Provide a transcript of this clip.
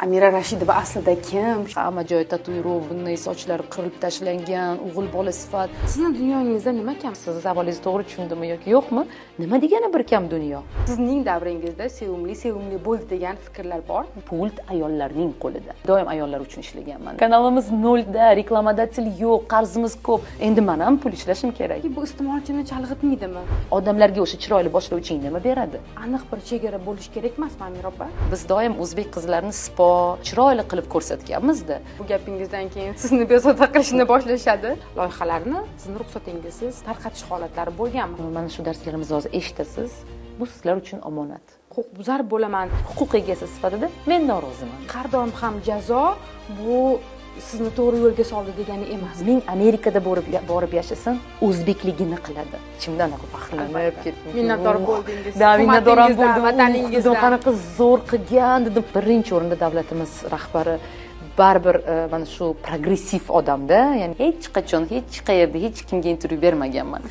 Amira Rashidova aslida kim? Hamma joyi татуированный, sochlari qirilib tashlangan, o'g'il bola sifat. Sizni dunyongizda nima kam? Sizni savolingizni to'g'ri tushundimmi yoki yo'qmi? Nima degani bir kam dunyo? Sizning davringizda sevimli sevimli bo'ldi degan fikrlar bor. Pult ayollarning qo'lida. Doim ayollar uchun ishlaganman. Kanalimiz nolda, рекламодатель yo'q, qarzimiz ko'p. Endi man ham pul ishlashim kerak. Bu iste'molchini chalg'itmaydimi? Odamlarga o'sha chiroyli boshlovching nima beradi? Aniq bir chegara bo'lishi kerak emasmi, Amira opa? Biz doim o'zbek qizlarini sipo, chiroyli qilib ko'rsatganmizda. Bu gapingizdan keyin sizni bezovta qilishni boshlashadi. Loyihalarni sizni ruxsatingizsiz tarqatish holatlari bo'lganmi? Mana shu darslarimizni hozir eshitasiz. Bu sizlar uchun omonat. Huquqbuzar bo'laman. Huquq egasi sifatida men noroziman. Har doim ham jazo bu sizni to'g'ri yo'lga soldi degani emas. Ming Amerikada borib yashasin, o'zbekligini qiladi. Ichimdan anaqa faxrlanib ketdim. Minnatdor bo'ldingiz. Да, minnatdor ham bo'ldim. Vataningizdan. Qanaqa zo'r qilgan dedim. Birinchi o'rinda davlatimiz rahbari baribir mana shu progressiv odamda, ya'ni hech qachon hech qayerda hech kimga intervyu bermaganman.